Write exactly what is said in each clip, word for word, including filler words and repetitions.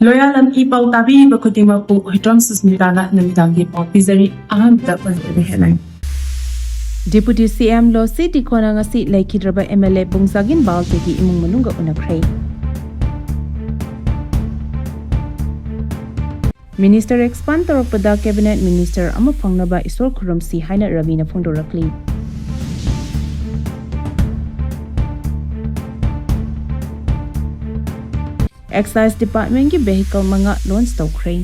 ꯂꯣꯌꯥꯂꯝ E ꯄꯥꯎ ꯇꯥꯕꯤꯔꯤꯕ ꯈꯨꯗꯤꯡꯃꯛꯄꯨ ꯍꯨꯏꯗ꯭ꯔꯣꯝ ꯁꯨꯁꯃꯤꯇꯥꯅ ꯅꯨꯃꯤꯗꯥꯡꯒꯤ ꯄꯥꯎ ꯄꯤꯖꯔꯤ꯫ ꯑꯍꯥꯟꯕꯗ ꯄꯟꯖꯕ ꯍꯦꯠꯂꯥꯏꯟ꯫ Deputy C M ꯂꯣꯁꯤ ꯗꯤꯈꯣꯅ ꯉꯁꯤ ꯂꯩꯈꯤꯗ꯭ꯔꯕ M L A ꯕꯨꯡꯖꯥꯒꯤꯟ ꯕꯥꯜꯇꯦꯒꯤ ꯏꯃꯨꯡ ꯃꯅꯨꯡꯒ ꯎꯅꯈ꯭ꯔꯦ꯫ Minister expand ꯇꯧꯔꯛꯄꯗ Cabinet Minister ꯑꯃ ꯐꯪꯅꯕ ꯏꯁꯣꯔ ꯈꯨꯔꯨꯝꯁꯤ ꯍꯥꯏꯅ ꯔꯕꯤꯅ ꯐꯣꯡꯗꯣꯔꯛꯂꯤ꯫ Excise Departmentꯀꯤ vehicle ꯃꯉꯥ launch ꯇꯧꯈ꯭ꯔꯦ꯫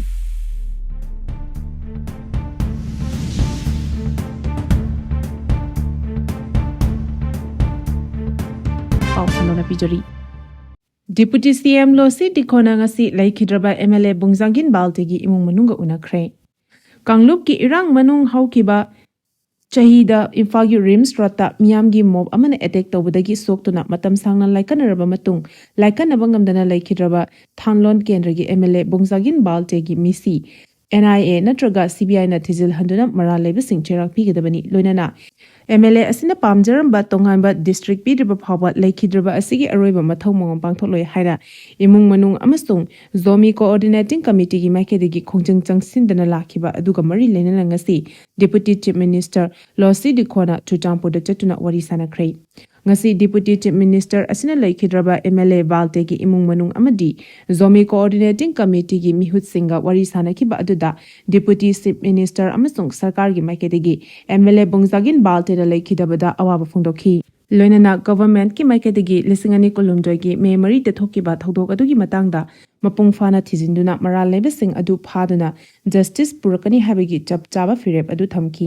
ꯄꯥꯎ ꯁꯟꯗꯣꯛꯅ ꯄꯤꯖꯔꯤ꯫ Deputy C M ꯂꯣꯁꯤ ꯗꯤꯈꯣꯅ ꯉꯁꯤ ꯂꯩꯈꯤꯗ꯭ꯔꯕ M L A ꯕꯨꯡꯖꯥꯒꯤꯟ ꯕꯥꯜꯇꯦꯒꯤ ꯏꯃꯨꯡ ꯃꯅꯨꯡꯒ ꯎꯅꯈ꯭ꯔꯦ꯫ ꯀꯥꯡꯂꯨꯞꯀꯤ ꯏꯔꯥꯡ ꯃꯅꯨꯡ ꯍꯧꯈꯤꯕ ꯆꯍꯤꯗ ꯏꯝꯐꯥꯜꯒꯤ RIMS roadꯇ ꯃꯤꯌꯥꯝꯒꯤ mob ꯑꯃꯅ attack ꯇꯧꯕꯗꯒꯤ ꯁꯣꯛꯇꯨꯅ ꯃꯇꯝ ꯁꯥꯡꯅ ꯂꯥꯏꯀꯠꯅꯔꯕ ꯃꯇꯨꯡ, ꯂꯥꯏꯀꯠꯅꯕ ꯉꯝꯗꯅ ꯂꯩꯈꯤꯗ꯭ꯔꯕ ꯊꯥꯟꯂꯣꯟ ꯀꯦꯟꯗ꯭ꯔꯒꯤ M L A ꯕꯨꯡꯖꯥꯒꯤꯟ ꯕꯥꯜꯇꯦꯒꯤ ꯃꯤꯁꯤ N I A ꯅꯠꯇ꯭ꯔꯒ C B I ꯅ ꯊꯤꯖꯤꯜꯍꯟꯗꯨꯅ ꯃꯔꯥꯜ ꯂꯩꯕꯁꯤꯡ ꯆꯩꯔꯥꯛ ꯄꯤꯒꯗꯕꯅꯤ꯫ ꯂꯣꯏꯅꯅ M L A ꯑꯁꯤꯅ ꯄꯥꯝꯖꯔꯝꯕ ꯇꯣꯉꯥꯟꯕ district ꯄꯤꯗ꯭ꯔꯤꯕ ꯐꯥꯎꯕ ꯂꯩꯈꯤꯗ꯭ꯔꯕ ꯑꯁꯤꯒꯤ ꯑꯔꯣꯏꯕ ꯃꯊꯧ ꯃꯉꯝ ꯄꯥꯡꯊꯣꯛꯂꯣꯏ ꯍꯥꯏꯅ ꯏꯃꯨꯡ ꯃꯅꯨꯡ ꯑꯃꯁꯨꯡ ꯖꯣꯃꯤ Coordinating Committeeꯒꯤ ꯃꯥꯏꯀꯩꯗꯒꯤ ꯈꯣꯡꯖꯪ ꯆꯪꯁꯤꯟꯗꯅ ꯂꯥꯛꯈꯤꯕ ꯑꯗꯨꯒ ꯃꯔꯤ ꯂꯩꯅꯅ ꯉꯁꯤ Deputy Chief Minister ꯂꯣꯁꯤ ꯗꯤꯈꯣꯅ ꯆꯨꯔꯆꯥꯟꯄꯨꯔꯗ ꯆꯠꯇꯨꯅ ꯋꯥꯔꯤ ꯁꯥꯅꯈ꯭ꯔꯦ꯫ ꯉꯁꯤ Deputy Chief Minister ꯑꯁꯤꯅ ꯂꯩꯈꯤꯗ꯭ꯔꯕ M L A ꯕꯥꯜꯇꯦꯒꯤ ꯏꯃꯨꯡ ꯃꯅꯨꯡ ꯑꯃꯗꯤ ꯖꯣꯃꯤ Coordinating Committeeꯒꯤ ꯃꯤꯍꯨꯠꯁꯤꯡꯒ ꯋꯥꯔꯤ ꯁꯥꯅꯈꯤꯕ ꯑꯗꯨꯗ Deputy Chief Minister ꯑꯃꯁꯨꯡ ꯁꯔꯀꯥꯔꯒꯤ ꯃꯥꯏꯀꯩꯗꯒꯤ M L A ꯕꯨꯡꯖꯥꯒꯤꯟ ꯕꯥꯜꯇꯦꯅ ꯂꯩꯈꯤꯗꯕꯗ ꯑꯋꯥꯕ ꯐꯣꯡꯗꯣꯛꯈꯤ꯫ ꯂꯣꯏꯅꯅ governmentꯀꯤ ꯃꯥꯏꯀꯩꯗꯒꯤ ꯂꯤꯁꯤꯡ ꯑꯅꯤ ꯀꯨꯟꯍꯨꯝꯗꯣꯏꯒꯤ ꯃꯦ ꯃꯔꯤꯗ ꯊꯣꯛꯈꯤꯕ ꯊꯧꯗꯣꯛ ꯑꯗꯨꯒꯤ ꯃꯇꯥꯡꯗ ꯃꯄꯨꯡ ꯐꯥꯅ ꯊꯤꯖꯤꯟꯗꯨꯅ ꯃꯔꯥꯜ ꯂꯩꯕꯁꯤꯡ ꯑꯗꯨ ꯐꯥꯗꯨꯅ justice ꯄꯨꯔꯛꯀꯅꯤ ꯍꯥꯏꯕꯒꯤ ꯆꯞ ꯆꯥꯕ ꯐꯤꯔꯦꯞ ꯑꯗꯨ ꯊꯝꯈꯤ꯫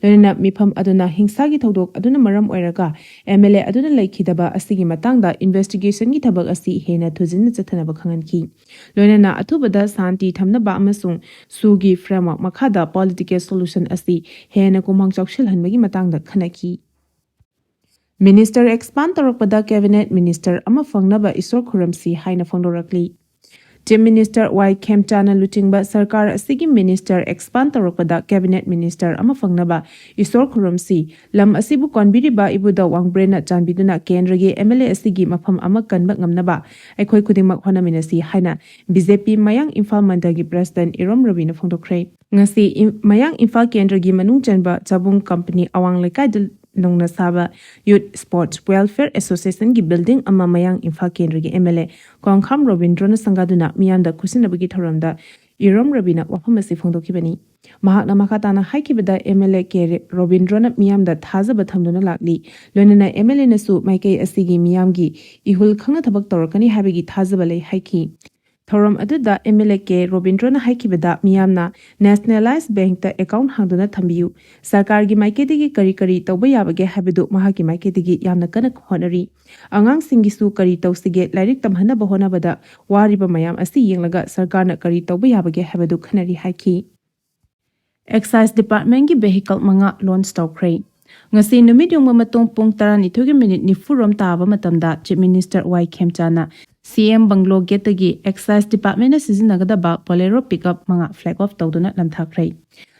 ꯂꯣꯏꯅꯅ ꯃꯤꯐꯝ ꯑꯗꯨꯅ ꯍꯤꯡꯁꯥꯒꯤ ꯊꯧꯗꯣꯛ ꯑꯗꯨꯅ ꯃꯔꯝ ꯑꯣꯏꯔꯒ M L A ꯑꯗꯨꯅ ꯂꯩꯈꯤꯗꯕ ꯑꯁꯤꯒꯤ ꯃꯇꯥꯡꯗ investigationꯒꯤ ꯊꯕꯛ ꯑꯁꯤ ꯍꯦꯟꯅ ꯊꯨꯖꯤꯟꯅ ꯆꯠꯊꯅꯕ ꯈꯪꯍꯟꯈꯤ꯫ ꯂꯣꯏꯅꯅ ꯑꯊꯨꯕꯗ ꯁꯥꯟꯇꯤ ꯊꯝꯅꯕ ꯑꯃꯁꯨꯡ ꯁꯨꯒꯤ framework ꯃꯈꯥꯗ political solution ꯑꯁꯤ ꯍꯦꯟꯅ ꯈꯨꯃꯥꯡ ꯆꯥꯎꯁꯤꯜꯍꯟꯕꯒꯤ ꯃꯇꯥꯡꯗ ꯈꯟꯅꯈꯤ꯫ Minister expand ꯇꯧꯔꯛꯄꯗ Cabinet Minister ꯑꯃ ꯐꯪꯅꯕ ꯏꯁꯣꯔ ꯈꯨꯔꯨꯝꯁꯤ ꯍꯥꯏꯅ ꯐꯣꯡꯗꯣꯔꯛꯂꯤ꯫ Chief Minister Y ꯈꯦꯝꯆꯥꯟꯅ ꯂꯨꯆꯤꯡꯕ ꯁꯔꯀꯥꯔ ꯑꯁꯤꯒꯤ minister expand ꯇꯧꯔꯛꯄꯗ cabinet minister ꯑꯃ ꯐꯪꯅꯕ ꯏꯁꯣꯔ ꯈꯨꯔꯨꯝꯁꯤ꯫ ꯂꯝ ꯑꯁꯤꯕꯨ ꯀꯣꯟꯕꯤꯔꯤꯕ ꯏꯕꯨꯙꯧ ꯋꯥꯡꯕ꯭ꯔꯦꯟꯅ ꯆꯥꯟꯕꯤꯗꯨꯅ ꯀꯦꯟꯗ꯭ꯔꯒꯤ M L A ꯑꯁꯤꯒꯤ ꯃꯐꯝ ꯑꯃ ꯀꯟꯕ ꯉꯝꯅꯕ ꯑꯩꯈꯣꯏ ꯈꯨꯗꯤꯡꯃꯛ ꯍꯣꯠꯅꯃꯤꯟꯅꯁꯤ ꯍꯥꯏꯅ B J P ꯃꯌꯥꯡ ꯏꯝꯐꯥꯜ ꯃꯟꯗꯜꯒꯤ president ꯏꯔꯣꯝ ꯔꯕꯤꯅ ꯐꯣꯡꯗꯣꯛꯈ꯭ꯔꯦ꯫ ꯉꯁꯤ ꯏꯝ-, ꯃꯌꯥꯡ ꯏꯝꯐꯥꯜ ꯀꯦꯟꯗ꯭ꯔꯒꯤ ꯃꯅꯨꯡ ꯆꯟꯕ ꯆꯥꯕꯨꯡ ꯀꯝꯄꯅꯤ ꯑꯋꯥꯡ ꯂꯩꯀꯥꯏꯗ ꯅꯧꯅ ꯁꯥꯕ Youth Sports Welfare Association ꯒꯤ building ꯑꯃ ꯃꯌꯥꯡ ꯏꯝꯐꯥꯜ ꯀꯦꯟꯗ꯭ꯔꯒꯤ M L A ꯀꯣꯡꯈꯥꯝ ꯔꯣꯕꯤꯟꯗ꯭ꯔꯣꯅ ꯁꯪꯒꯥꯗꯨꯅ ꯃꯤꯌꯥꯝꯗ ꯈꯨꯠꯁꯤꯟꯅꯕꯒꯤ ꯊꯧꯔꯝꯗ ꯏꯔꯣꯝ ꯔꯕꯤꯅ ꯋꯥꯐꯝ ꯑꯁꯤ ꯐꯣꯡꯗꯣꯛꯈꯤꯕꯅꯤ꯫ ꯃꯍꯥꯛꯅ ꯃꯈꯥ ꯇꯥꯅ ꯍꯥꯏꯈꯤꯕꯗ, M L A ꯀꯦ ꯔꯣꯕꯤꯟꯗ꯭ꯔꯣꯅ ꯃꯤꯌꯥꯝꯗ ꯊꯥꯖꯕ ꯊꯝꯗꯨꯅ ꯂꯥꯛꯂꯤ꯫ ꯂꯣꯏꯅꯅ M L A ꯅꯁꯨ ꯃꯥꯏꯀꯩ ꯑꯁꯤꯒꯤ ꯃꯤꯌꯥꯝꯒꯤ ꯏꯍꯨꯜ ꯈꯪꯅ ꯊꯕꯛ ꯇꯧꯔꯛꯀꯅꯤ ꯍꯥꯏꯕꯒꯤ ꯊꯥꯖꯕ ꯂꯩ ꯍꯥꯏꯈꯤ꯫ ꯊꯧꯔꯝ ꯑꯗꯨꯗ M L A ꯀꯦ ꯔꯣꯕꯤꯟꯗ꯭ꯔꯣꯅ ꯍꯥꯏꯈꯤꯕꯗ, ꯃꯤꯌꯥꯝꯅ nationalized bank ꯇ account ꯍꯥꯡꯗꯨꯅ ꯊꯝꯕꯤꯌꯨ꯫ ꯁꯔꯀꯥꯔꯒꯤ ꯃꯥꯏꯀꯩꯗꯒꯤ ꯀꯔꯤ ꯀꯔꯤ ꯇꯧꯕ ꯌꯥꯕꯒꯦ ꯍꯥꯏꯕꯗꯨ ꯃꯍꯥꯛꯀꯤ ꯃꯥꯏꯀꯩꯗꯒꯤ ꯌꯥꯝꯅ ꯀꯟꯅ ꯍꯣꯠꯅꯔꯤ꯫ ꯑꯉꯥꯡꯁꯤꯡꯒꯤꯁꯨ ꯀꯔꯤ ꯇꯧꯁꯤꯒꯦ, ꯂꯥꯏꯔꯤꯛ ꯇꯝꯍꯟꯅꯕ ꯍꯣꯠꯅꯕꯗ ꯋꯥꯔꯤꯕ ꯃꯌꯥꯝ ꯑꯁꯤ ꯌꯦꯡꯂꯒ ꯁꯔꯀꯥꯔꯅ ꯀꯔꯤ ꯇꯧꯕ ꯌꯥꯕꯒꯦ ꯍꯥꯏꯕꯗꯨ ꯈꯟꯅꯔꯤ ꯍꯥꯏꯈꯤ꯫ Excise Department ꯀꯤ vehicle ꯃꯉꯥ launch ꯇꯧꯈ꯭ꯔꯦ꯫ ꯉꯁꯤ ꯅꯨꯃꯤꯠ ꯌꯨꯡꯕ ꯃꯇꯨꯡ ꯄꯨꯡ ꯇꯔꯥꯅꯤꯊꯣꯏꯒꯤ minute ꯅꯤꯐꯨ ꯔꯣꯝ ꯇꯥꯕ ꯃꯇꯝꯗ Chief Minister Y ꯈꯦꯝꯆꯥꯟꯅ C M bungalow gate ꯇꯒꯤ Excise Department ꯅ ꯁꯤꯖꯤꯟꯅꯒꯗꯕ Bolero pickup ꯃꯉꯥ flag off ꯇꯧꯗꯨꯅ ꯂꯝꯊꯥꯈ꯭ꯔꯦ꯫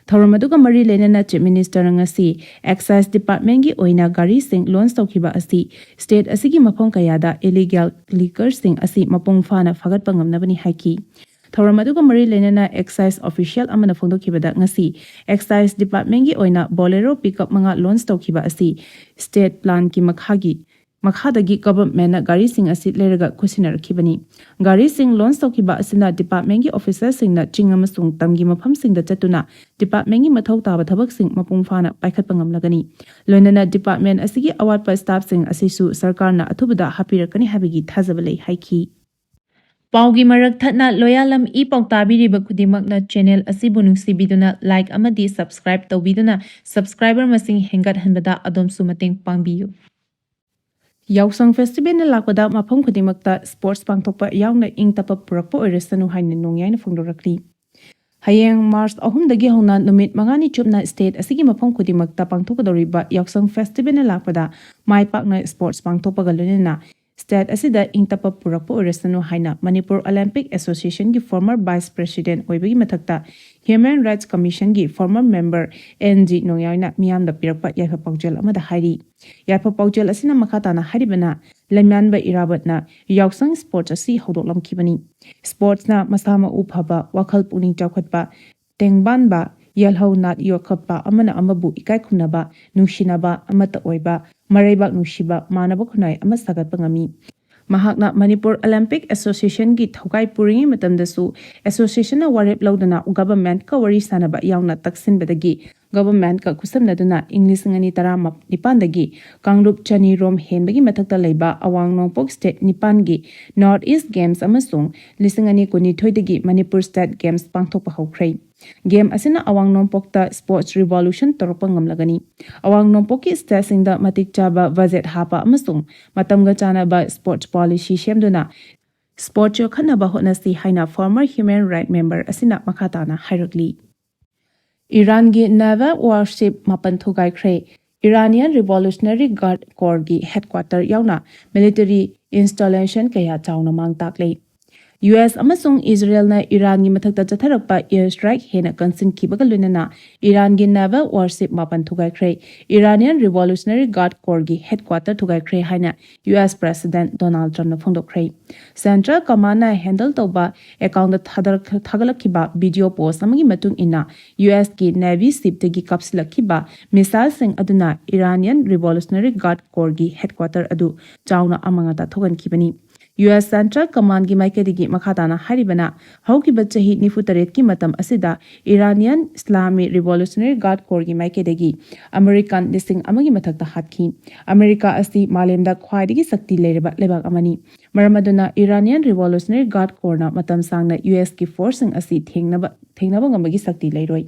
ꯊꯧꯔꯝ ꯑꯗꯨꯒ ꯃꯔꯤ ꯂꯩꯅꯅ Chief Minister ꯅ ꯉꯁꯤ Excise Department ꯀꯤ ꯑꯣꯏꯅ ꯒꯥꯔꯤꯁꯤꯡ launch ꯇꯧꯈꯤꯕ ꯑꯁꯤ state ꯑꯁꯤꯒꯤ ꯃꯐꯝ ꯀꯌꯥꯗ illegal liquor ꯁꯤꯡ ꯑꯁꯤ ꯃꯄꯨꯡ ꯐꯥꯅ ꯐꯥꯒꯠꯄ ꯉꯝꯅꯕꯅꯤ ꯍꯥꯏꯈꯤ꯫ ꯊꯧꯔꯝ ꯑꯗꯨꯒ ꯃꯔꯤ ꯂꯩꯅꯅ Excise official ꯑꯃꯅ ꯐꯣꯡꯗꯣꯛꯈꯤꯕꯗ, ꯉꯁꯤ Excise Department ꯀꯤ ꯑꯣꯏꯅ Bolero pickup ꯃꯉꯥ launch ꯇꯧꯈꯤꯕ ꯑꯁꯤ state plan ꯀꯤ ꯃꯈꯥꯒꯤ, ꯃꯈꯥꯗꯒꯤ government ꯅ ꯒꯥꯔꯤꯁꯤꯡ ꯑꯁꯤ ꯂꯩꯔꯒ ꯈꯨꯠꯁꯤꯟꯅꯔꯛꯈꯤꯕꯅꯤ꯫ ꯒꯥꯔꯤꯁꯤꯡ launch ꯇꯧꯈꯤꯕ ꯑꯁꯤꯅ department ꯀꯤ officer ꯁꯤꯡꯅ ꯆꯤꯡ ꯑꯃꯁꯨꯡ ꯇꯝꯒꯤ ꯃꯐꯝꯁꯤꯡꯗ ꯆꯠꯇꯨꯅ department ꯀꯤ ꯃꯊꯧ ꯇꯥꯕ ꯊꯕꯛꯁꯤꯡ ꯃꯄꯨꯡ ꯐꯥꯅ ꯄꯥꯏꯈꯠꯄ ꯉꯝꯂꯒꯅꯤ꯫ ꯂꯣꯏꯅꯅ department ꯑꯁꯤꯒꯤ ꯑꯋꯥꯠꯄ staff ꯁꯤꯡ ꯑꯁꯤꯁꯨ ꯁꯔꯀꯥꯔꯅ ꯑꯊꯨꯕꯗ ꯍꯥꯞꯄꯤꯔꯛꯀꯅꯤ ꯍꯥꯏꯕꯒꯤ ꯊꯥꯖꯕ ꯂꯩ ꯍꯥꯏꯈꯤ꯫ ꯄꯥꯎꯒꯤ ꯃꯔꯛ ꯊꯠꯅ ꯂꯣꯌꯥꯂꯝ ꯏ ꯄꯥꯎ ꯇꯥꯕꯤꯔꯤꯕ ꯈꯨꯗꯤꯡꯃꯛꯅ channel ꯑꯁꯤꯕꯨ ꯅꯨꯡꯁꯤꯕꯤꯗꯨꯅ like ꯑꯃꯗꯤ subscribe ꯇꯧꯕꯤꯗꯨꯅ subscriber ꯃꯁꯤꯡ ꯍꯦꯟꯒꯠꯍꯟꯕꯗ ꯑꯗꯣꯝꯁꯨ ꯃꯇꯦꯡ ꯄꯥꯡꯕꯤꯌꯨ꯫ ꯌꯥꯎꯁꯪ festival ꯅ ꯂꯥꯛꯄꯗ ꯃꯐꯝ ꯈꯨꯗꯤꯡꯃꯛꯇ sports ꯄꯥꯡꯊꯣꯛꯄ ꯌꯥꯎꯅ ꯏꯪ ꯇꯞꯄ ꯄꯨꯔꯛꯄ ꯑꯣꯏꯔꯁꯅꯨ ꯍꯥꯏꯅ ꯅꯣꯡꯌꯥꯏꯅ ꯐꯣꯡꯗꯣꯔꯛꯂꯤ꯫ ꯍꯌꯦꯡ March ꯑꯍꯨꯝꯗꯒꯤ ꯍꯧꯅ ꯅꯨꯃꯤꯠ ꯃꯉꯥꯅꯤ ꯆꯨꯞꯅ state ꯑꯁꯤꯒꯤ ꯃꯐꯝ ꯈꯨꯗꯤꯡꯃꯛꯇ ꯄꯥꯡꯊꯣꯛꯀꯗꯧꯔꯤꯕ ꯌꯥꯎꯁꯪ festival ꯅ ꯂꯥꯛꯄꯗ ꯃꯥꯏ ꯄꯥꯛꯅ sports ꯄꯥꯡꯊꯣꯛꯄꯒ ꯂꯣꯏꯅꯅ state ꯑꯁꯤꯗ ꯏꯪ ꯇꯞꯄ ꯄꯨꯔꯛꯄ ꯑꯣꯏꯔꯁꯅꯨ ꯍꯥꯏꯅ Manipur Olympic Associationꯒꯤ former vice president ꯑꯣꯏꯕꯒꯤ ꯃꯊꯛꯇ Human Rights Commissionꯒꯤ former member ꯑꯦꯟ ꯖꯤ ꯅꯣꯡꯌꯥꯏꯅ ꯃꯤꯌꯥꯝꯗ ꯄꯤꯔꯛꯄ ꯌꯥꯏꯐ ꯄꯥꯎꯖꯦꯜ ꯑꯃꯗ ꯍꯥꯏꯔꯤ꯫ ꯌꯥꯏꯐ ꯄꯥꯎꯖꯦꯜ ꯑꯁꯤꯅ ꯃꯈꯥ ꯇꯥꯅ ꯍꯥꯏꯔꯤꯕꯅ, ꯂꯩꯃꯥꯟꯕ ꯏꯔꯥꯕꯠꯅ ꯌꯥꯎꯁꯪ sports ꯑꯁꯤ ꯍꯧꯗꯣꯛꯂꯝꯈꯤꯕꯅꯤ꯫ Sportsꯅ ꯃꯁꯥ ꯃꯎ ꯐꯕ, ꯋꯥꯈꯜ ꯄꯨꯛꯅꯤꯡ ꯆꯥꯎꯈꯠꯄ, ꯇꯦꯡꯕꯥꯟꯕ, ꯌꯦꯜꯍꯧ ꯅꯥꯠ ꯌꯣꯛꯈꯠꯄ, ꯑꯃꯅ ꯑꯃꯕꯨ ꯏꯀꯥꯏ ꯈꯨꯝꯅꯕ, ꯅꯨꯡꯁꯤꯅꯕ, ꯑꯃꯠꯇ ꯑꯣꯏꯕ, ꯃꯔꯩꯕꯥꯛ ꯅꯨꯡꯁꯤꯕ, ꯃꯥꯟꯅꯕ ꯈꯨꯟꯅꯥꯏ ꯑꯃ ꯁꯥꯒꯠꯄ ꯉꯝꯃꯤ꯫ ꯃꯍꯥꯛꯅ ꯃꯅꯤꯄꯨꯔ Olympic Associationꯒꯤ ꯊꯧꯒꯥꯏ ꯄꯨꯔꯤꯉꯩ ꯃꯇꯝꯗꯁꯨ associationꯅ ꯋꯥꯔꯦꯞ ꯂꯧꯗꯨꯅ governmentꯀ ꯋꯥꯔꯤ ꯁꯥꯅꯕ ꯌꯥꯎꯅ ꯇꯛꯁꯤꯟꯕꯗꯒꯤ governmentꯀ ꯈꯨꯠꯁꯝꯅꯗꯨꯅ ꯏꯪ ꯂꯤꯁꯤꯡ ꯑꯅꯤ ꯇꯔꯥꯅꯤꯄꯥꯟꯗꯒꯤ ꯀꯥꯡꯂꯨꯞ ꯆꯅꯤ ꯔꯣꯝ ꯍꯦꯟꯕꯒꯤ ꯃꯊꯛꯇ ꯂꯩꯕ ꯑꯋꯥꯡ ꯅꯣꯡꯄꯣꯛ state ꯅꯤꯄꯥꯟꯒꯤ North East Games ꯑꯃꯁꯨꯡ ꯂꯤꯁꯤꯡ ꯑꯅꯤ ꯀꯨꯟꯅꯤꯊꯣꯏꯗꯒꯤ ꯃꯅꯤꯄꯨꯔ State Games ꯄꯥꯡꯊꯣꯛꯄ ꯍꯧꯈ꯭ꯔꯦ꯫ Game ꯑꯁꯤꯅ ꯑꯋꯥꯡ ꯅꯣꯡꯄꯣꯛꯇ sports revolution ꯇꯧꯔꯛꯄ ꯉꯝꯂꯒꯅꯤ꯫ ꯑꯋꯥꯡ ꯅꯣꯡꯄꯣꯛꯀꯤ stateꯁꯤꯡꯗ ꯃꯇꯤꯛ ꯆꯥꯕ budget ꯍꯥꯞꯄ ꯑꯃꯁꯨꯡ ꯃꯇꯝꯒ ꯆꯥꯟꯅꯕ sports policy ꯁꯦꯝꯗꯨꯅ sports ꯌꯣꯛꯈꯠꯅꯕ ꯍꯣꯠꯅꯁꯤ ꯍꯥꯏꯅ former human right member ꯑꯁꯤꯅ ꯃꯈꯥ ꯇꯥꯅ ꯍꯥꯏꯔꯛꯂꯤ꯫ ꯏꯔꯥꯟꯒꯤ naval warship ꯃꯥꯄꯟ ꯊꯨꯒꯥꯏꯈ꯭ꯔꯦ꯫ Iranian Revolutionary Guard Corps ꯒꯤ headquarter ꯌꯥꯎꯅ military installation ꯀꯌꯥ ꯆꯥꯎꯅ ꯃꯥꯡ ꯇꯥꯛꯂꯦ꯫ ꯌꯨ ꯑꯦꯁ ꯑꯃꯁꯨꯡ ꯏꯖꯔꯦꯜꯅ ꯏꯔꯥꯟꯒꯤ ꯃꯊꯛꯇ ꯆꯠꯊꯔꯛꯄ air strike ꯍꯦꯟꯅ ꯀꯟꯁꯤꯟꯈꯤꯕꯒ ꯂꯣꯏꯅꯅ ꯏꯔꯥꯟꯒꯤ naval warship ꯃꯥꯄꯟ ꯊꯨꯒꯥꯏꯈ꯭ꯔꯦ꯫ Iranian Revolutionary Guard Corps ꯒꯤ headquarter ꯊꯨꯒꯥꯏꯈ꯭ꯔꯦ ꯍꯥꯏꯅ ꯌꯨ ꯑꯦꯁ President Donald Trumpꯅ ꯐꯣꯡꯗꯣꯛꯈ꯭ꯔꯦ꯫ Central Commandꯅ handle ꯇꯧꯕ accountꯇ ꯊꯥꯗꯔꯛ-, ꯊꯥꯒꯠꯂꯛꯈꯤꯕ video post ꯑꯃꯒꯤ ꯃꯇꯨꯡ ꯏꯟꯅ, ꯌꯨ ꯑꯦꯁꯀꯤ Navy shipꯇꯒꯤ ꯀꯥꯞꯁꯤꯜꯂꯛꯈꯤꯕ missileꯁꯤꯡ ꯑꯗꯨꯅ Iranian Revolutionary Guard Corps ꯒꯤ headquarter ꯑꯗꯨ ꯆꯥꯎꯅ ꯑꯃꯥꯡ ꯑꯇꯥ ꯊꯣꯛꯍꯟꯈꯤꯕꯅꯤ꯫ ꯌꯨ ꯑꯦꯁ Central Commandꯒꯤ ꯃꯥꯏꯀꯩꯗꯒꯤ ꯃꯈꯥ ꯇꯥꯅ ꯍꯥꯏꯔꯤꯕꯅ, ꯍꯧꯈꯤꯕ ꯆꯍꯤ ꯅꯤꯐꯨ ꯇꯔꯦꯠꯀꯤ ꯃꯇꯝ ꯑꯁꯤꯗ Iranian Islamic Revolutionary Guard Corps ꯒꯤ ꯃꯥꯏꯀꯩꯗꯒꯤ American ꯂꯤꯁꯤꯡ ꯑꯃꯒꯤ ꯃꯊꯛꯇ ꯍꯥꯠꯈꯤ꯫ ꯑꯃꯦꯔꯤꯀꯥ ꯑꯁꯤ ꯃꯥꯂꯦꯝꯗ ꯈ꯭ꯋꯥꯏꯗꯒꯤ ꯁꯛꯇꯤ ꯂꯩꯔꯕ ꯂꯩꯕꯥꯛ ꯑꯃꯅꯤ꯫ ꯃꯔꯝ ꯑꯗꯨꯅ Iranian Revolutionary Guard Corps ꯅ ꯃꯇꯝ ꯁꯥꯡꯅ ꯌꯨ ꯑꯦꯁꯀꯤ forceꯁꯤꯡ ꯑꯁꯤ ꯊꯦꯡꯅꯕ, ꯊꯦꯡꯅꯕ ꯉꯝꯕꯒꯤ ꯁꯛꯇꯤ ꯂꯩꯔꯣꯏ꯫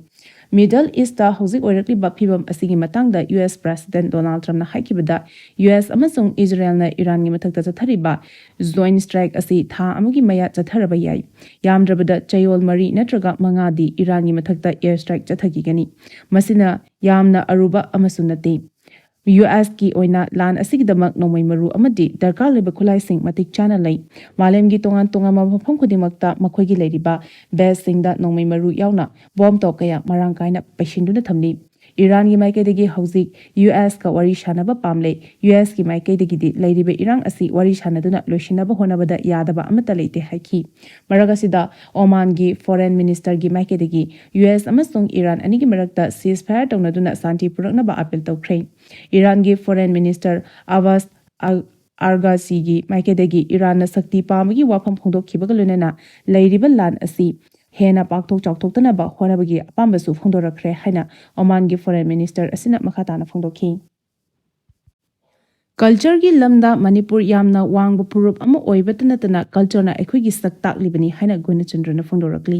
Middle Eastꯇ ꯍꯧꯖꯤꯛ ꯑꯣꯏꯔꯛꯂꯤꯕ ꯐꯤꯚꯝ ꯑꯁꯤꯒꯤ ꯃꯇꯥꯡꯗ ꯌꯨ ꯑꯦꯁ President Donald Trumpꯅ ꯍꯥꯏꯈꯤꯕꯗ, ꯌꯨ ꯑꯦꯁ ꯑꯃꯁꯨꯡ ꯏꯖꯔꯦꯜꯅ ꯏꯔꯥꯟꯒꯤ ꯃꯊꯛꯇ ꯆꯠꯊꯔꯤꯕ joint strike ꯑꯁꯤ ꯊꯥ ꯑꯃꯒꯤ ꯃꯌꯥ ꯆꯠꯊꯔꯕ ꯌꯥꯏ꯫ ꯌꯥꯝꯗ꯭ꯔꯕꯗ ꯆꯌꯣꯜ ꯃꯔꯤ ꯅꯠꯇ꯭ꯔꯒ ꯃꯉꯥꯗꯤ ꯏꯔꯥꯟꯒꯤ ꯃꯊꯛꯇ air strike ꯆꯠꯊꯈꯤꯒꯅꯤ꯫ ꯃꯁꯤꯅ ꯌꯥꯝꯅ ꯑꯔꯨꯕ ꯑꯃꯁꯨ ꯅꯠꯇꯦ꯫ ꯌꯨ ꯑꯦꯁꯀꯤ ꯑꯣꯏꯅ ꯂꯥꯟ ꯑꯁꯤꯒꯤꯗꯃꯛ ꯅꯣꯡꯃꯩ ꯃꯔꯨ ꯑꯃꯗꯤ ꯗꯔꯀꯥꯔ ꯂꯩꯕ ꯈꯨꯠꯂꯥꯏꯁꯤꯡ ꯃꯇꯤꯛ ꯆꯥꯅ ꯂꯩ꯫ ꯃꯥꯂꯦꯝꯒꯤ ꯇꯣꯉꯥꯟ ꯇꯣꯉꯥꯟꯕ ꯃꯐꯝ ꯈꯨꯗꯤꯡꯃꯛꯇ ꯃꯈꯣꯏꯒꯤ ꯂꯩꯔꯤꯕ ꯕꯦꯖꯁꯤꯡꯗ ꯅꯣꯡꯃꯩ ꯃꯔꯨ ꯌꯥꯎꯅ ꯕꯣꯝ ꯇꯣꯞ ꯀꯌꯥ ꯃꯔꯥꯡ ꯀꯥꯏꯅ ꯄꯩꯁꯤꯟꯗꯨꯅ ꯊꯝꯂꯤ꯫ ꯏꯔꯥꯟꯒꯤ ꯃꯥꯏꯀꯩꯗꯒꯤ ꯍꯧꯖꯤꯛ ꯌꯨ ꯑꯦꯁꯀ ꯋꯥꯔꯤ ꯁꯥꯟꯅꯕ ꯄꯥꯝꯂꯦ꯫ ꯌꯨ ꯑꯦꯁꯀꯤ ꯃꯥꯏꯀꯩꯗꯒꯤꯗꯤ ꯂꯩꯔꯤꯕ ꯏꯔꯥꯡ ꯑꯁꯤ ꯋꯥꯔꯤ ꯁꯥꯟꯅꯗꯨꯅ ꯂꯣꯏꯁꯤꯟꯅꯕ ꯍꯣꯠꯅꯕꯗ ꯌꯥꯗꯕ ꯑꯃꯠꯇ ꯂꯩꯇꯦ ꯍꯥꯏꯈꯤ꯫ ꯃꯔꯛ ꯑꯁꯤꯗ ꯑꯣꯃꯥꯟꯒꯤ ꯐꯣꯔꯦꯟ ꯃꯤꯅꯤꯁꯇꯔꯒꯤ ꯃꯥꯏꯀꯩꯗꯒꯤ ꯌꯨ ꯑꯦꯁ ꯑꯃꯁꯨꯡ ꯏꯔꯥꯟ ꯑꯅꯤꯒꯤ ꯃꯔꯛꯇ ceasefire ꯇꯧꯅꯗꯨꯅ ꯁꯥꯟꯇꯤ ꯄꯨꯔꯛꯅꯕ ꯑꯥꯄꯤꯜ ꯇꯧꯈ꯭ꯔꯦ꯫ ꯏꯔꯥꯟꯒꯤ ꯐꯣꯔꯦꯟ ꯃꯤꯅꯤꯁꯇꯔ ꯑꯕꯥꯁ ꯑꯜ ꯑꯥꯔꯒꯥꯁꯤꯒꯤ ꯃꯥꯏꯀꯩꯗꯒꯤ ꯏꯔꯥꯟꯅ ꯁꯛꯇꯤ ꯄꯥꯝꯕꯒꯤ ꯋꯥꯐꯝ ꯐꯣꯡꯗꯣꯛꯈꯤꯕꯒ ꯂꯣꯏꯅꯅ ꯂꯩꯔꯤꯕ ꯂꯥꯟ ꯑꯁꯤ ꯍꯦꯟꯅ ꯄꯥꯛꯊꯣꯛ ꯆꯥꯎꯊꯣꯛꯇꯅꯕ ꯍꯣꯠꯅꯕꯒꯤ ꯑꯄꯥꯝꯕꯁꯨ ꯐꯣꯡꯗꯣꯔꯛꯈ꯭ꯔꯦ ꯍꯥꯏꯅ ꯑꯣꯃꯥꯟꯒꯤ ꯐꯣꯔꯦꯟ ꯃꯤꯅꯤꯁꯇꯔ ꯑꯁꯤꯅ ꯃꯈꯥ ꯇꯥꯅ ꯐꯣꯡꯗꯣꯛꯈꯤ꯫ ꯀꯜꯆꯔꯒꯤ ꯂꯝꯗ ꯃꯅꯤꯄꯨꯔ ꯌꯥꯝꯅ ꯋꯥꯡꯕ ꯐꯨꯔꯨꯞ ꯑꯃ ꯑꯣꯏꯕꯇ ꯅꯠꯇꯅ ꯀꯜꯆꯔꯅ ꯑꯩꯈꯣꯏꯒꯤ ꯁꯛ ꯇꯥꯛꯂꯤꯕꯅꯤ ꯍꯥꯏꯅ ꯒꯨꯅꯆꯟꯗ꯭ꯔꯅ ꯐꯣꯡꯗꯣꯔꯛꯂꯤ꯫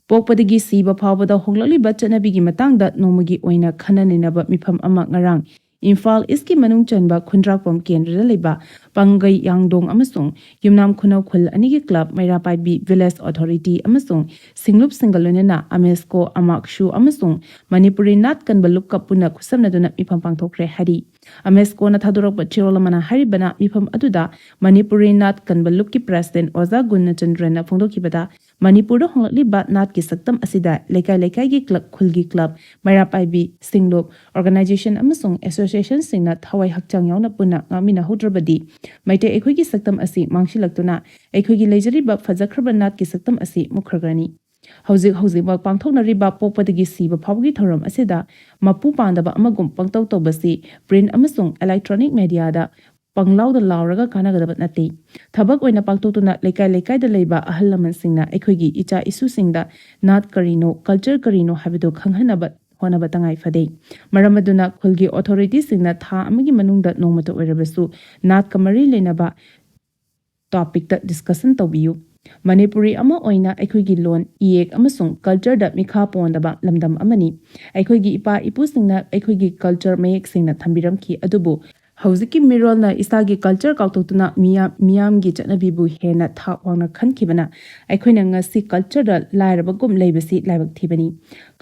ꯄꯣꯛꯄꯗꯒꯤ ꯁꯤꯕ ꯐꯥꯎꯕꯗ ꯍꯣꯡꯂꯛꯂꯤꯕ ꯆꯠꯅꯕꯤꯒꯤ ꯃꯇꯥꯡꯗ ꯅꯣꯡꯃꯒꯤ ꯑꯣꯏꯅ ꯈꯟꯅ ꯅꯩꯅꯕ ꯃꯤꯐꯝ ꯑꯃ ꯉꯔꯥꯡ ꯏꯝꯐꯥꯜ ꯏꯁꯀꯤ ꯃꯅꯨꯡ ꯆꯟꯕ ꯈꯨꯟꯗ꯭ꯔꯥꯛꯄꯝ ꯀꯦꯟꯗ꯭ꯔꯗ ꯂꯩꯕ ꯄꯥꯡꯒꯩ ꯌꯥꯡꯗꯣꯡ ꯑꯃꯁꯨꯡ ꯌꯨꯝꯅꯥꯝ ꯈꯨꯅꯧ ꯈꯨꯜ ꯑꯅꯤꯒꯤ ꯀ꯭ꯂꯕ ꯃꯩꯔꯥ ꯄꯥꯏꯕꯤ ꯚꯤꯂꯦꯖ ꯑꯣꯊꯣꯔꯤꯇꯤ ꯑꯃꯁꯨꯡ ꯁꯤꯡꯂꯨꯞꯁꯤꯡꯒ ꯂꯣꯏꯅꯅ ꯑꯃꯦꯁꯀꯣ, ꯑꯃꯥꯛꯁꯨ ꯑꯃꯁꯨꯡ ꯃꯅꯤꯄꯨꯔꯤ ꯅꯥꯠ ꯀꯟꯕ ꯂꯨꯞꯀ ꯄꯨꯟꯅ ꯈꯨꯠꯁꯝꯅꯗꯨꯅ ꯃꯤꯐꯝ ꯄꯥꯡꯊꯣꯛꯈ꯭ꯔꯦ ꯍꯥꯏꯔꯤ꯫ ꯑꯃꯦꯁꯀꯣꯅ ꯊꯥꯗꯣꯔꯛꯄ ꯆꯦꯔꯣꯜ ꯑꯃꯅ ꯍꯥꯏꯔꯤꯕꯅ ꯃꯤꯐꯝ ꯑꯗꯨꯗ ꯃꯅꯤꯄꯨꯔꯤ ꯅꯥꯠ ꯀꯟꯕ ꯂꯨꯞꯀꯤ ꯄ꯭ꯔꯦꯁꯤꯗꯦꯟ ꯑꯣꯖꯥ ꯒꯨꯟꯅꯆꯟꯗ꯭ꯔꯟꯅ ꯐꯣꯡꯗꯣꯛꯈꯤꯕꯗ ꯃꯅꯤꯄꯨꯔꯗ ꯍꯣꯡꯂꯛꯂꯤꯕ ꯅꯥꯠꯀꯤ ꯁꯛꯇꯝ ꯑꯁꯤꯗ ꯂꯩꯀꯥꯏ ꯂꯩꯀꯥꯏꯒꯤ ꯀ꯭ꯂꯕ, ꯈꯨꯜꯒꯤ ꯀ꯭ꯂꯕ, ꯃꯩꯔꯥ ꯄꯥꯏꯕꯤ, ꯁꯤꯡꯂꯨꯞ, ꯑꯣꯔꯒꯅꯥꯏꯖꯦꯁꯟ ꯑꯃꯁꯨꯡ ꯑꯦꯁꯣꯁꯤꯌꯦꯁꯟꯁꯤꯡꯅ ꯊꯋꯥꯏ ꯍꯛꯆꯥꯡ ꯌꯥꯎꯅ ꯄꯨꯟꯅ ꯉꯥꯛꯃꯤꯟꯅꯍꯧꯗ꯭ꯔꯕꯗꯤ ꯃꯩꯇꯩ ꯑꯩꯈꯣꯏꯒꯤ ꯁꯛꯇꯝ ꯑꯁꯤ ꯃꯥꯡꯁꯤꯜꯂꯛꯇꯨꯅ ꯑꯩꯈꯣꯏꯒꯤ ꯂꯩꯖꯔꯤꯕ ꯐꯖꯈ꯭ꯔꯕ ꯅꯥꯠꯀꯤ ꯁꯛꯇꯝ ꯑꯁꯤ ꯃꯨꯠꯈ꯭ꯔꯒꯅꯤ꯫ ꯍꯧꯖꯤꯛ ꯍꯧꯖꯤꯛꯃꯛ ꯄꯥꯡꯊꯣꯛꯅꯔꯤꯕ ꯄꯣꯛꯄꯗꯒꯤ ꯁꯤꯕ ꯐꯥꯎꯕꯒꯤ ꯊꯧꯔꯝ ꯑꯁꯤꯗ ꯃꯄꯨ ꯄꯥꯟꯗꯕ ꯑꯃꯒꯨꯝ ꯄꯪꯇꯧ ꯇꯧꯕꯁꯤ ꯄ꯭ꯔꯤꯟ ꯑꯃꯁꯨꯡ ꯏꯂꯦꯛꯇ꯭ꯔꯣꯅꯤꯛ ꯃꯦꯗꯤꯌꯥꯗ ꯄꯪꯂꯥꯎꯗ ꯂꯥꯎꯔꯒ ꯀꯥꯟꯅꯒꯗꯕ ꯅꯠꯇꯦ꯫ ꯊꯕꯛ ꯑꯣꯏꯅ ꯄꯥꯡꯊꯣꯛꯇꯨꯅ ꯂꯩꯀꯥꯏ ꯂꯩꯀꯥꯏꯗ ꯂꯩꯕ ꯑꯍꯜ ꯂꯃꯟꯁꯤꯡꯅ ꯑꯩꯈꯣꯏꯒꯤ ꯏꯆꯥ ꯏꯁꯨꯁꯤꯡꯗ ꯅꯥꯠ ꯀꯔꯤꯅꯣ, ꯀꯜꯆꯔ ꯀꯔꯤꯅꯣ ꯍꯥꯏꯕꯗꯨ ꯈꯪꯍꯟꯅꯕ ꯍꯣꯠꯅꯕ ꯇꯉꯥꯏ ꯐꯗꯦ꯫ ꯃꯔꯝ ꯑꯗꯨꯅ ꯈꯨꯜꯒꯤ ꯑꯣꯊꯣꯔꯤꯇꯤꯁꯤꯡꯅ ꯊꯥ ꯑꯃꯒꯤ ꯃꯅꯨꯡꯗ ꯅꯣꯡꯃꯇ ꯑꯣꯏꯔꯕꯁꯨ ꯅꯥꯠꯀ ꯃꯔꯤ ꯂꯩꯅꯕ ꯇꯣꯄꯤꯛꯇ ꯗꯤꯁꯀꯁꯟ ꯇꯧꯕꯤꯌꯨ꯫ ꯃꯅꯤꯄꯨꯔꯤ ꯑꯃ ꯑꯣꯏꯅ ꯑꯩꯈꯣꯏꯒꯤ ꯂꯣꯟ, ꯏꯌꯦꯛ ꯑꯃꯁꯨꯡ ꯀꯜꯆꯔꯗ ꯃꯤꯈꯥ ꯄꯣꯟꯗꯕ ꯂꯝꯗꯝ ꯑꯃꯅꯤ꯫ ꯑꯩꯈꯣꯏꯒꯤ ꯏꯄꯥ ꯏꯄꯨꯁꯤꯡꯅ ꯑꯩꯈꯣꯏꯒꯤ ꯀꯜꯆꯔ ꯃꯌꯦꯛ ꯁꯦꯡꯅ ꯊꯝꯕꯤꯔꯝꯈꯤ, ꯑꯗꯨꯕꯨ ꯍꯧꯖꯤꯛꯀꯤ ꯃꯤꯔꯣꯜꯅ ꯏꯁꯥꯒꯤ ꯀꯜꯆꯔ ꯀꯥꯎꯊꯣꯛꯇꯨꯅ ꯃꯤꯌꯥꯝ, ꯃꯤꯌꯥꯝꯒꯤ ꯆꯠꯅꯕꯤꯕꯨ ꯍꯦꯟꯅ ꯊꯥꯛ ꯋꯥꯡꯅ ꯈꯟꯈꯤꯕꯅ ꯑꯩꯈꯣꯏꯅ ꯉꯁꯤ ꯀꯜꯆꯔꯗ ꯂꯥꯏꯔꯕꯒꯨꯝ ꯂꯩꯕꯁꯤ ꯂꯥꯏꯕꯛ ꯊꯤꯕꯅꯤ꯫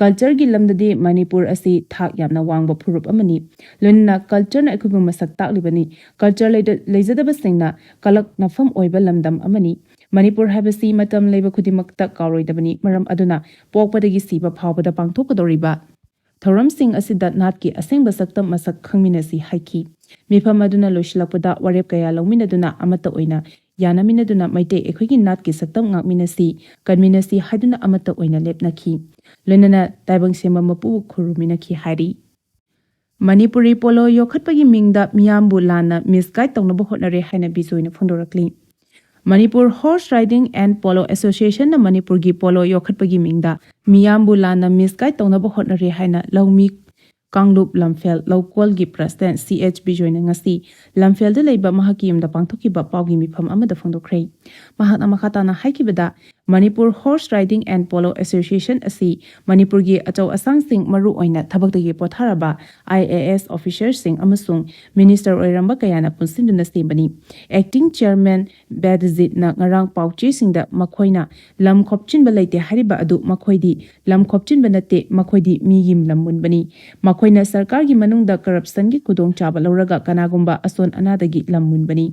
ꯀꯜꯆꯔꯒꯤ ꯂꯝꯗꯗꯤ ꯃꯅꯤꯄꯨꯔ ꯑꯁꯤ ꯊꯥꯛ ꯌꯥꯝꯅ ꯋꯥꯡꯕ ꯐꯨꯔꯨꯞ ꯑꯃꯅꯤ꯫ ꯂꯣꯏꯅꯅ ꯀꯜꯆꯔꯅ ꯑꯩꯈꯣꯏꯕꯨ ꯃꯁꯛ ꯇꯥꯛꯂꯤꯕꯅꯤ꯫ ꯀꯜꯆꯔ ꯂꯩꯗ-, ꯂꯩꯖꯗꯕꯁꯤꯡꯅ ꯀꯂꯛꯅꯐꯝ ꯑꯣꯏꯕ ꯂꯝꯗꯝ ꯑꯃꯅꯤ꯫ ꯃꯅꯤꯄꯨꯔ ꯍꯥꯏꯕꯁꯤ ꯃꯇꯝ ꯂꯩꯕ ꯈꯨꯗꯤꯡꯃꯛꯇ ꯀꯥꯎꯔꯣꯏꯗꯕꯅꯤ꯫ ꯃꯔꯝ ꯑꯗꯨꯅ ꯄꯣꯛꯄꯗꯒꯤ ꯁꯤꯕ ꯐꯥꯎꯕꯗ ꯄꯥꯡꯊꯣꯛꯀꯗꯧꯔꯤꯕ ꯊꯧꯔꯝꯁꯤꯡ ꯑꯁꯤꯗ ꯅꯥꯠꯀꯤ ꯑꯁꯦꯡꯕ ꯁꯛꯇꯝ ꯃꯁꯛ ꯈꯪꯃꯤꯟꯅꯁꯤ ꯍꯥꯏꯈꯤ꯫ ꯃꯤꯐꯝ ꯑꯗꯨꯅ ꯂꯣꯏꯁꯤꯜꯂꯛꯄꯗ ꯋꯥꯔꯦꯞ ꯀꯌꯥ ꯂꯧꯃꯤꯟꯅꯗꯨꯅ ꯑꯃꯠꯇ ꯑꯣꯏꯅ ꯌꯥꯅꯃꯤꯟꯅꯗꯨꯅ ꯃꯩꯇꯩ ꯑꯩꯈꯣꯏꯒꯤ ꯅꯥꯠꯀꯤ ꯁꯛꯇꯝ ꯉꯥꯛꯃꯤꯟꯅꯁꯤ, ꯀꯟꯃꯤꯟꯅꯁꯤ ꯍꯥꯏꯗꯨꯅ ꯑꯃꯠꯇ ꯑꯣꯏꯅ ꯂꯦꯞꯅꯈꯤ꯫ ꯂꯣꯏꯅꯅ ꯇꯥꯏꯕꯪ ꯁꯦꯝꯕ ꯃꯄꯨꯕꯨ ꯈꯨꯔꯨꯝꯃꯤꯟꯅꯈꯤ ꯍꯥꯏꯔꯤ꯫ ꯃꯅꯤꯄꯨꯔꯤ ꯄꯣꯂꯣ ꯌꯣꯛꯈꯠꯄꯒꯤ ꯃꯤꯡꯗ ꯃꯤꯌꯥꯝꯕꯨ ꯂꯥꯟꯅ ꯃꯤꯁꯒꯥꯏꯗ ꯇꯧꯅꯕ ꯍꯣꯠꯅꯔꯦ ꯍꯥꯏꯅ ꯕꯤꯖꯣꯏꯅ ꯐꯣꯡꯗꯣꯔꯛꯂꯤ꯫ Manipur Horse Riding and Polo Associationꯅ ꯃꯅꯤꯄꯨꯔꯒꯤ ꯄꯣꯂꯣ ꯌꯣꯛꯈꯠꯄꯒꯤ ꯃꯤꯡꯗ ꯃꯤꯌꯥꯝꯕꯨ ꯂꯥꯟꯅ ꯃꯤꯁꯒꯥꯏꯗ ꯇꯧꯅꯕ ꯍꯣꯠꯅꯔꯦ ꯍꯥꯏꯅ ꯂꯧꯃꯤ ꯀꯥꯡꯂꯨꯞ ꯂꯝꯐꯦꯜ ꯂꯧꯀꯣꯜꯒꯤ ꯄ꯭ꯔꯁꯤꯗꯦꯟꯠ ꯁꯤ ꯑꯦꯆ ꯕꯤꯖꯣꯏꯅ ꯉꯁꯤ ꯂꯝꯐꯦꯜꯗ ꯂꯩꯕ ꯃꯍꯥꯛꯀꯤ ꯌꯨꯝꯗ ꯄꯥꯡꯊꯣꯛꯈꯤꯕ ꯄꯥꯎꯒꯤ ꯃꯤꯐꯝ ꯑꯃꯗ ꯐꯣꯡꯗꯣꯛꯈ꯭ꯔꯦ꯫ ꯃꯍꯥꯛꯅ ꯃꯈꯥ ꯇꯥꯅ ꯍꯥꯏꯈꯤꯕꯗ, Manipur Horse Riding and Polo Association ꯑꯁꯤ ꯃꯅꯤꯄꯨꯔꯒꯤ ꯑꯆꯧ ꯑꯁꯥꯡꯁꯤꯡ, ꯃꯔꯨꯑꯣꯏꯅ ꯊꯕꯛꯇꯒꯤ ꯄꯣꯊꯥꯔꯕ ꯑꯥꯏ ꯑꯦ ꯑꯦꯁ ꯑꯣꯐꯤꯁꯔꯁꯤꯡ ꯑꯃꯁꯨꯡ ꯃꯤꯅꯤꯁꯇꯔ ꯑꯣꯏꯔꯝꯕ ꯀꯌꯥꯅ ꯄꯨꯟꯁꯤꯟꯗꯨꯅ ꯁꯦꯝꯕꯅꯤ꯫ ꯑꯦꯛꯇꯤꯡ ꯆꯤꯌꯔꯃꯦꯟ ꯕꯦꯗꯖꯤꯠꯅ ꯉꯔꯥꯡ ꯄꯥꯎꯆꯦꯁꯤꯡꯗ ꯃꯈꯣꯏꯅ ꯂꯝ ꯈꯣꯞꯆꯤꯟꯕ ꯂꯩꯇꯦ ꯍꯥꯏꯔꯤꯕ ꯑꯗꯨ ꯃꯈꯣꯏꯗꯤ ꯂꯝ ꯈꯣꯞꯆꯤꯟꯕ ꯅꯠꯇꯦ, ꯃꯈꯣꯏꯗꯤ ꯃꯤꯒꯤ ꯂꯝ ꯃꯨꯟꯕꯅꯤ꯫ ꯃꯈꯣꯏꯅ ꯁꯔꯀꯥꯔꯒꯤ ꯃꯅꯨꯡꯗ ꯀꯔꯞꯁꯟꯒꯤ ꯈꯨꯗꯣꯡꯆꯥꯕ ꯂꯧꯔꯒ ꯀꯅꯥꯒꯨꯝꯕ ꯑꯁꯣꯟ ꯑꯅꯥꯗꯒꯤ ꯂꯝ ꯃꯨꯟꯕꯅꯤ꯫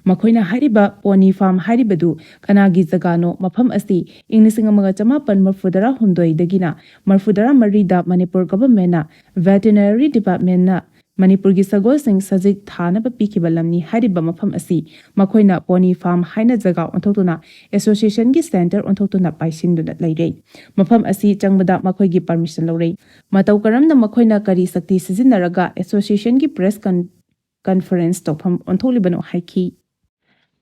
ꯃꯈꯣꯏꯅ ꯍꯥꯏꯔꯤꯕ ꯄꯣꯅꯤ ꯐꯥꯔꯝ ꯍꯥꯏꯔꯤꯕꯗꯨ ꯀꯅꯥꯒꯤ ꯖꯒꯥꯅꯣ? ꯃꯐꯝ ꯑꯁꯤ ꯏꯪ ꯂꯤꯁꯤꯡ ꯑꯃꯒ ꯆꯃꯥꯄꯟ ꯃꯔꯤꯐꯨꯇꯔꯥ ꯍꯨꯝꯗꯣꯏꯗꯒꯤꯅ ꯃꯔꯤꯐꯨꯇꯔꯥ ꯃꯔꯤꯗ ꯃꯅꯤꯄꯨꯔ ꯒꯚꯔꯟꯃꯦꯟꯠꯅ ꯚꯦꯇꯦꯅꯔꯤ ꯗꯤꯄꯥꯔꯠꯃꯦꯟꯠꯅ ꯃꯅꯤꯄꯨꯔꯒꯤ ꯁꯒꯣꯜꯁꯤꯡ ꯁꯖꯤꯛ ꯊꯥꯅꯕ ꯄꯤꯈꯤꯕ ꯂꯝꯅꯤ ꯍꯥꯏꯔꯤꯕ ꯃꯐꯝ ꯑꯁꯤ ꯃꯈꯣꯏꯅ ꯄꯣꯅꯤ ꯐꯥꯔꯝ ꯍꯥꯏꯅ ꯖꯒꯥ ꯑꯣꯟꯊꯣꯛꯇꯨꯅ ꯑꯦꯁꯣꯁꯤꯌꯦꯁꯟꯒꯤ ꯁꯦꯟꯇꯔ ꯑꯣꯟꯊꯣꯛꯇꯨꯅ ꯄꯥꯏꯁꯤꯟꯗꯨꯅ ꯂꯩꯔꯦ꯫ ꯃꯐꯝ ꯑꯁꯤ ꯆꯪꯕꯗ ꯃꯈꯣꯏꯒꯤ ꯄꯔꯃꯤꯁꯟ ꯂꯧꯔꯦ꯫ ꯃꯇꯧ ꯀꯔꯝꯅ ꯃꯈꯣꯏꯅ ꯀꯔꯤ ꯁꯛꯇꯤ ꯁꯤꯖꯤꯟꯅꯔꯒ ꯑꯦꯁꯣꯁꯤꯌꯦꯁꯟꯒꯤ ꯄ꯭ꯔꯦꯁ ꯀꯟ-, ꯀꯟꯐꯔꯦꯟꯁ ꯇꯧꯐꯝ ꯑꯣꯟꯊꯣꯛꯂꯤꯕꯅꯣ ꯍꯥꯏꯈꯤ꯫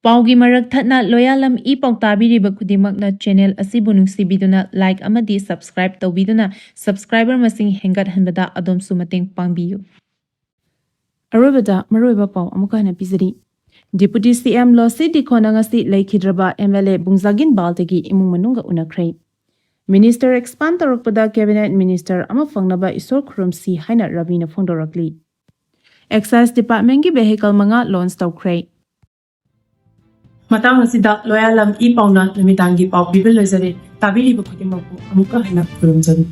ꯄꯥꯎꯒꯤ ꯃꯔꯛ ꯊꯠꯅ ꯂꯣꯌꯥꯂꯝ ꯏ ꯄꯥꯎ ꯇꯥꯕꯤꯔꯤꯕ ꯈꯨꯗꯤꯡꯃꯛꯅ ꯆꯦꯅꯦꯜ ꯑꯁꯤꯕꯨ ꯅꯨꯡꯁꯤꯕꯤꯗꯨꯅ ꯂꯥꯏꯛ ꯑꯃꯗꯤ ꯁꯕꯁꯀ꯭ꯔꯥꯏꯕ ꯇꯧꯕꯤꯗꯨꯅ ꯁꯕꯁꯀ꯭ꯔꯥꯏꯕꯔ ꯃꯁꯤꯡ ꯍꯦꯟꯒꯠꯍꯟꯕꯗ ꯑꯗꯣꯝꯁꯨ ꯃꯇꯦꯡ ꯄꯥꯡꯕꯤꯌꯨ꯫ ꯑꯔꯣꯏꯕꯗ ꯃꯔꯨꯑꯣꯏꯕ ꯄꯥꯎ ꯑꯃꯨꯛꯀ ꯍꯟꯅ ꯄꯤꯖꯔꯤ꯫ ꯗꯤꯄꯨꯇꯤ ꯁꯤ ꯑꯦꯝ ꯂꯣꯁꯤ ꯗꯤꯈꯣꯅ ꯉꯁꯤ ꯂꯩꯈꯤꯗ꯭ꯔꯕ ꯑꯦꯝ ꯑꯦꯜ ꯑꯦ ꯕꯨꯡꯖꯥꯒꯤꯟ ꯕꯥꯜꯗꯒꯤ ꯏꯃꯨꯡ ꯃꯅꯨꯡꯒ ꯎꯅꯈ꯭ꯔꯦ꯫ ꯃꯤꯅꯤꯁꯇꯔ ꯑꯦꯛꯁꯄꯥꯟ ꯇꯧꯔꯛꯄꯗ ꯀꯦꯕꯤꯅꯦꯠ ꯃꯤꯅꯤꯁꯇꯔ ꯑꯃ ꯐꯪꯅꯕ ꯏꯁꯣꯔ ꯈꯨꯔꯨꯝꯁꯤ ꯍꯥꯏꯅ ꯔꯕꯤꯅ ꯐꯣꯡꯗꯣꯔꯛꯂꯤ꯫ Excise Departmentꯀꯤ vehicle ꯃꯉꯥ launch ꯇꯧꯈ꯭ꯔꯦ꯫ ꯃꯇꯥꯡ ꯑꯁꯤꯗ ꯂꯣꯌꯥꯂꯝ ꯏ ꯄꯥꯎꯅ ꯅꯨꯃꯤꯗꯥꯡꯒꯤ ꯄꯥꯎ ꯄꯤꯕ ꯂꯣꯏꯖꯔꯦ꯫ ꯇꯥꯕꯤꯔꯤꯕ ꯈꯨꯗꯤꯡꯃꯛꯄꯨ ꯑꯃꯨꯛꯀ ꯍꯟꯅ ꯈꯨꯔꯨꯝꯖꯔꯤ꯫